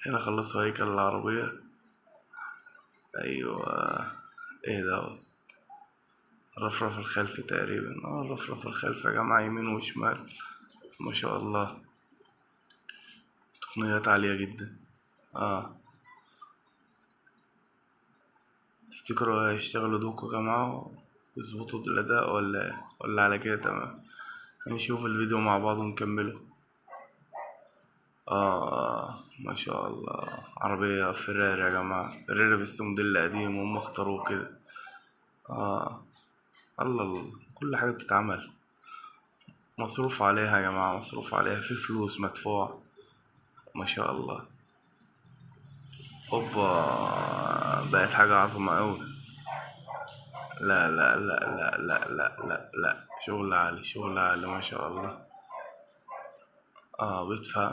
هنا خلصوا هيكل العربية. ايوه، ايه ده؟ الرفرف الخلفي تقريبا. الرفرف الخلفي يا جماعة، يمين وشمال، ما شاء الله، تقنيات عالية جدا. تفتكروا هيشتغلوا دوكو يا جماعة ويظبطوا الأداء ولا على كده؟ تمام، هنشوف الفيديو مع بعض ونكمله. ما شاء الله، عربية فيراري يا جماعة، فيراري بس موديل قديم وهم اختاروه كده. الله الله، كل حاجة بتتعمل مصروف عليها يا جماعة، مصروف عليها، في فلوس مدفوعة، ما شاء الله. هوبا، بقت حاجة عظمة أوي. لا لا لا لا لا لا لا لا، شغل عالي، شغل عالي، ما شاء الله. بيفتح